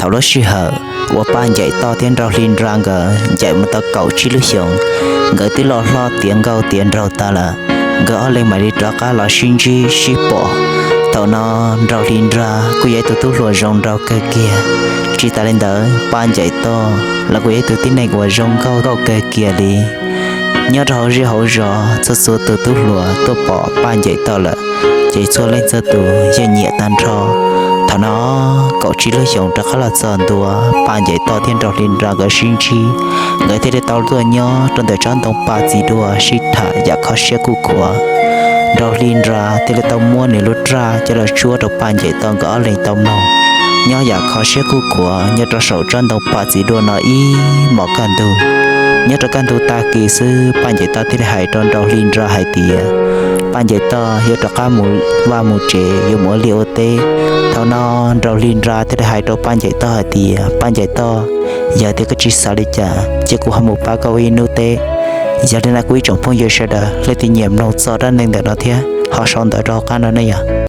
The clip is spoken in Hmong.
Thaum lub sij hawm uas Paj Ncaim Toj thiab Nraug Hli Nra nkawd ncaim mus tau kaum tsib lub xyoos, nkawd twb loj hlob tiav nkauj tiav nraug tas lawm, nkawd ob leeg mam li rov qab los sib ntsib sib pom. Thaum no Nraug Hli Nra kuj yog ib tug tub hluas zoo nraug kawg kiag. Tsis tas li ntawd, Paj Ncaim Toj los kuj yog ib tug tib neeg uas zoo nkauj kawg kiag li. Nyob rau hauv zej hauv zos, txhua txhua tus tub hluas tuaj pom Paj Ncaim Toj lawm, ces txhua leej txhua tus yeej nyiam tag nrho. Thaum no kaum tsib lub xyoos rov qab los txog ntua, Paj Ncaim Toj thiab Nraug Hli Nra nkawd sib ntsib, nkawd thiaj li tau tuaj nyob rau ntawm tsob ntoo paj txiv duaj sib tham yam kho siab kuj khuav. Nraug Hli Nra thiaj li tau muab nws lub raj coj los tsuab rau Paj Ncaim Toj nkawd ob leeg tau mloog, nyob yam kho siab kuj khuav nyob rau saum tsob ntoo paj txiv duaj no ib hmos kaj ntug. Nyob rau kaj ntug tag kis xwb, Paj Ncaim Toj thiaj li hais rau Nraug Hli Nra hais tias, Paj Ncaim Toj yuav rov qab mus vaj mus tsev, yuav mus ua liaj ua teb. Thaum no Nraug Hli Nra thiaj li hais rau Paj Ncaim Toj hais tias, Paj Ncaim Toj, yog tias koj tsis xav li cas ces kuv ho mus pab koj ua ib hnub teb. Yog li no kuv ib tsoom phooj ywg sawv daws leej twg nyiam mloog txog dab neeg ntawm no thiab ho sau ntawv rau hauv qab no ne yom.